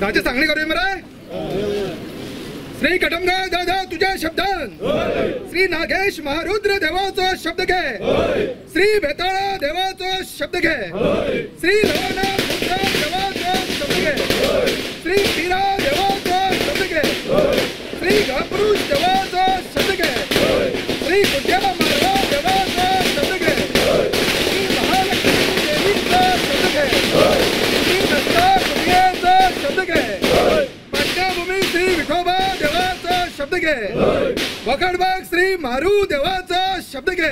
दाचे सांगणी करूया मरे. श्री कटमगा दादा तुझ्या शब्दान श्री नागेश महारुद्र देवाचो शब्द घे, श्री बेताळा देवाचो शब्द घे, श्री रवाना देवाचो शब्द घे, श्री पीरा देवाचो शब्द घे, श्री गापुरुष देवाचो शब्द घे, श्री कुट्या मारवा देवाचो शब्द घे, श्री महालक्ष्मी देवीचा शब्द घे, श्री दत्ता कुटियेचा शब्द घे, पाटण्याभूमी श्री विठोबा देवाचा शब्द घे, वखडबाग श्री मारू देवाचा शब्द घे,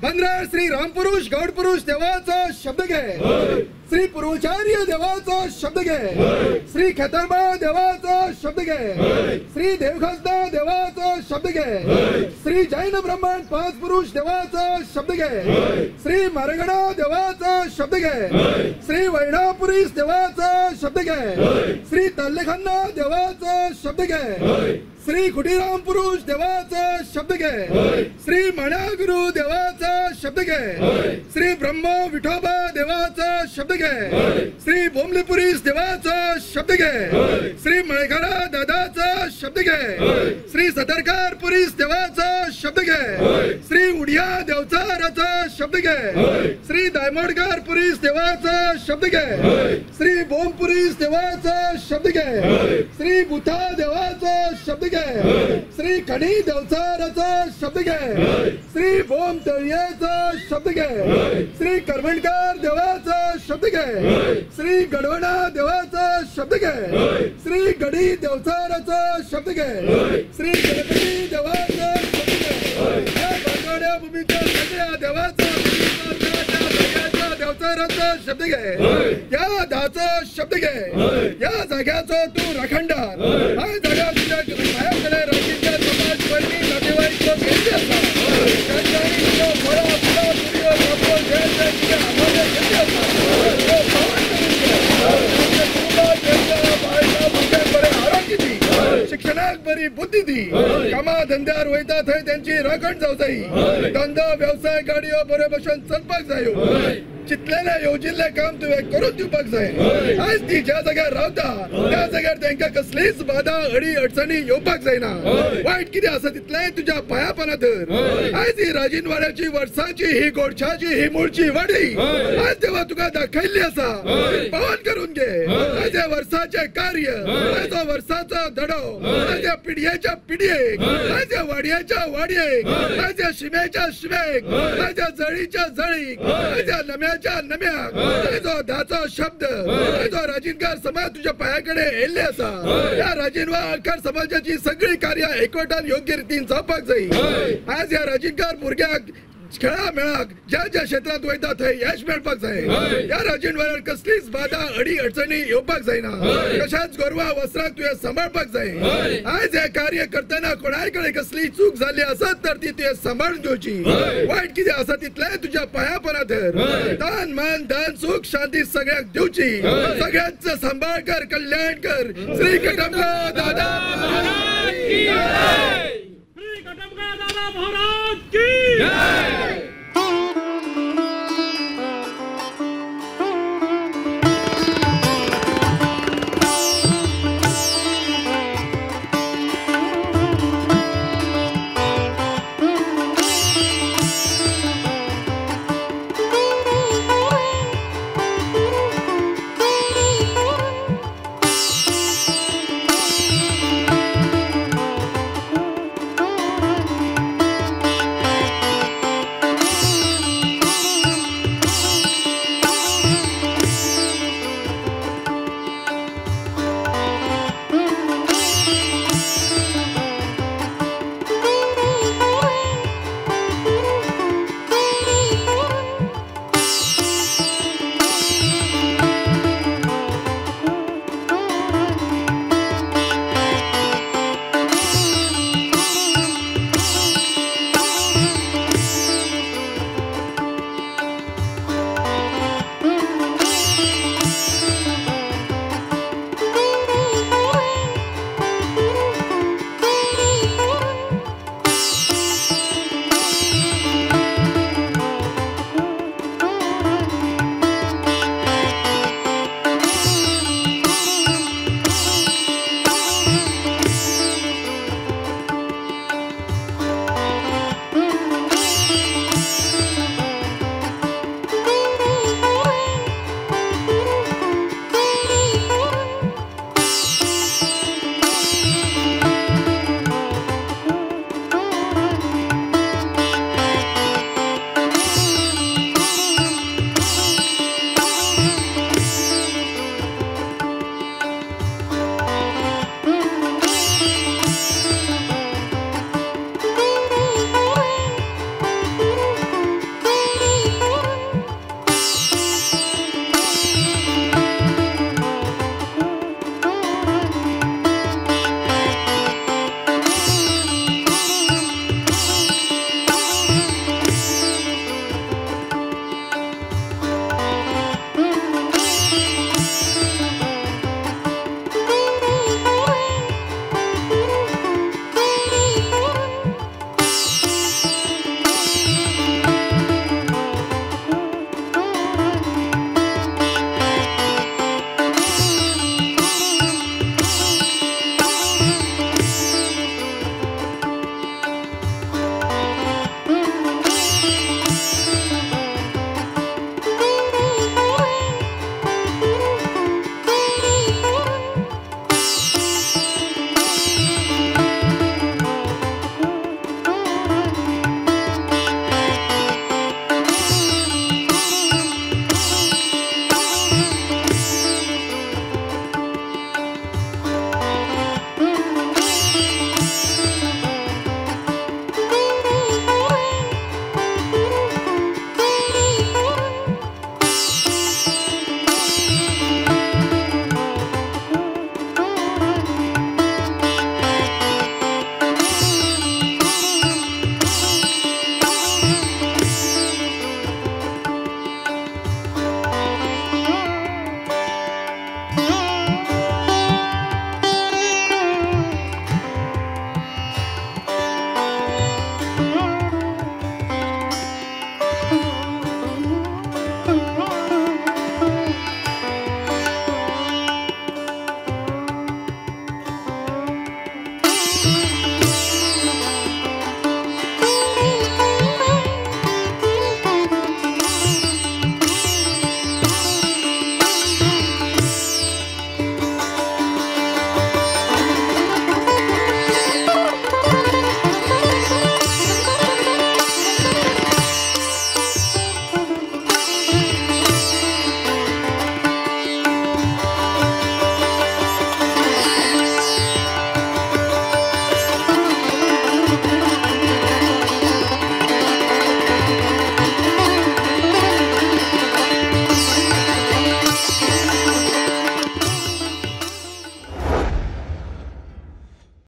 बंद्रार श्री रामपुरुष गौडपुरुष देवाचा शब्द घे, श्री पूर्वाचार्य देवाचा शब्द घे, श्री खेतरबा देवाचा शब्द घे, श्री देवखसदा देवाचा शब्द घे, श्री जैन ब्राह्मण पाच पुरुष देवाचा शब्द घे, श्री मारगणा देवाचा शब्द घे, श्री वैणापुरीस देवाचा शब्द घे, श्री तल्लेखन्ना देवाचा शब्द घे, श्री खुटीराम पुरुष देवाचा शब्द घे, श्री मणागुरु देवाचा शब्द घे, श्री ब्रह्म विठोबा देवाचा शब्द घे, श्री बोमलीपुरीस देवाचा शब्द घे, श्री मळेखरा दादाचा शब्द घे, श्री सतरकार पुरीस देवाचा शब्द घे, श्री उडिया देवचाराचा शब्द घे, श्री दायमोडकर पुरीस देवाचा शब्द घे, श्री बोमपुरीस देवाचा शब्द घे, श्री बुथा देवाचा शब्द घे, श्री खणी देवचाराचा शब्द घे, श्री बोम तळयेचा शब्द घे, श्री करवणकर देवाचा शब्द घे, श्री गडवणा देवाचा शब्द घे, श्री गडी देवचाराचा शब्द घे, श्री गणपती देवाचा शब्द घे. या बांगड्या भूमीच्या सगळ्या देवाचा देवचाराचा शब्द घे, या दाचा शब्द घे, या जाग्याचा तू राखणदार, हा जागा तुझ्या माझ्याकडे राखीच्या समाज बहिणी नातेवाईक लोक घेतले असतात, त्यांच्यानी तुझ्या फळा फुला तुझ्या कापड जय तुझ्या आम्हाला घेतले असतात, पावन करून घे, कुटुंबात त्यांच्या बायका भुरग्यांक बरें आरोग्य दी, शिक्षणाक बरी बुद्धी दी, कामा धंद्यार वयता थंय त्यांची राखण जावं जाय, धंदो व्यवसाय गाडयो बरे भशेन चलपाक जायो, चितलेले योजिल्ले काम तुवें करून दिवपाक जाय. आयज ती ज्या जाग्यार रावता त्या जाग्यार तांकां कसलीच बाधा अडी अडचणी येवपाक जायना. वायट कितें आसा तितलेंय तुज्या पांया पाना धर. आयज ही राजीनवाड्याची वर्साची ही गोडशाची ही मुळची वाडी आज देवा तुका दाखयल्ली आसा, पावन करून घे. आयज ह्या वर्साचें कार्य, आयज हो वर्साचो धडो, आयज ह्या पिढयेच्या पिढयेक, आयज ह्या वाडयेच्या वाडयेक, आयज ह्या शिमेच्या शिमेक, आयज ह्या जळीच्या जळीक, आयज ह्या नम्याच्या नम्याक, जो धाचो शब्द जो राजीनकार समाज तुझ्या पायाकडे येल्ले आसा, ह्या राजीनकार समाजाची सगळी कार्य एकवटान योग्य रितीन जावपाक जाय. आज ह्या राजीनकार भुरग्याक खेळा मेळाक ज्या ज्या क्षेत्रात वयता थंय यश मेळपाक जाय. ह्या राजीनवाड्यार कसलीच बाधा अडी अडचणी येवपाक जायना. तशेंच गोरवां वस्त्राक तुवें सांबाळपाक जाय. आयज हें कार्य करतना कोणाय कडेन कसली चूक जाल्ली आसत तर ती तुवें सांबाळून घेवची. वायट कितें आसा तितलें तुज्या पांया परा धर. दान मान दान सुख शांती सगळ्यांक दिवची. सगळ्यांचो सांबाळ कर, कल्याण कर. श्री कटमगा दादा की जय, श्री कटमगा दादा महाराज की जय.